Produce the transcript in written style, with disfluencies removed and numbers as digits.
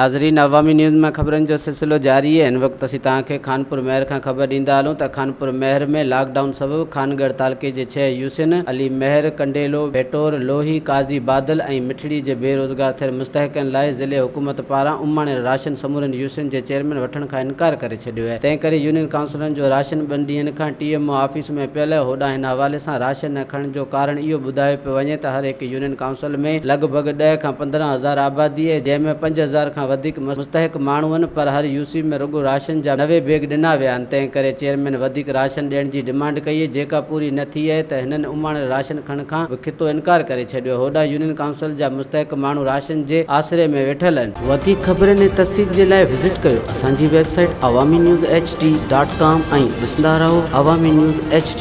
ناظرين عوامي نيوز مان خبرن جو سلسلو جاري آهي هن وقت اسين توهان کي خانپور مهر کان خبر ڏيندا هلون ته خانپور مهر ۾ لاڪ ڊائون سبب خانڳڙهه تعلقي جي ڇهه يوسين علي مهر، ڪنڊيلو، ڀيٽور، لوهي، قاضي بادل ۽ مٺڙي جي بي روزگار ٿيل مستحقن لاء ضلعي حڪومت پاران اماڻيل راشن سمورن يوسين جي چيئرمين وٺڻ کان انڪار ڪري ڇڏيو آهي تنهن ڪري يونين ڪائونسلن جو راشن ٻن ڏينهن کان ٽي ايم او آفيس ۾ پيل آهي هوڏانهن هن حوالي سان راشن نه کڻڻ جو ڪارڻ اهو ٻڌايو پيو وڃي ته هر هڪ يونين ڪائونسل ۾ لڳ ڀڳ ڏهه کان 15 هزار آبادي آهي جنهن ۾ 5000 کان وڌيڪ مستحق ماڻهو آهن پر هر يوسي ۾ رڳو راشن جا 90 بيگ ڏنا ويا آهن تنهن ڪري چيئرمين وڌيڪ راشن ڏيڻ جي ڊمانڊ ڪئي آهي جيڪا پوري نه ٿي آهي ته هنن اماڻيل راشن کڻڻ کان به کتو انڪار ڪري ڇڏيو آهي هوڏانهن يونين ڪائونسل جا مستحق ماڻهو راشن جي آسري ۾ ويٺل آهن. وڌيڪ خبرن ۽ تفصيل جي لاء وزٽ ڪيو اسان جي website Awami news H D dot com ۽ ڏسندا رهو عوامي نيوز ايڇ ڊي.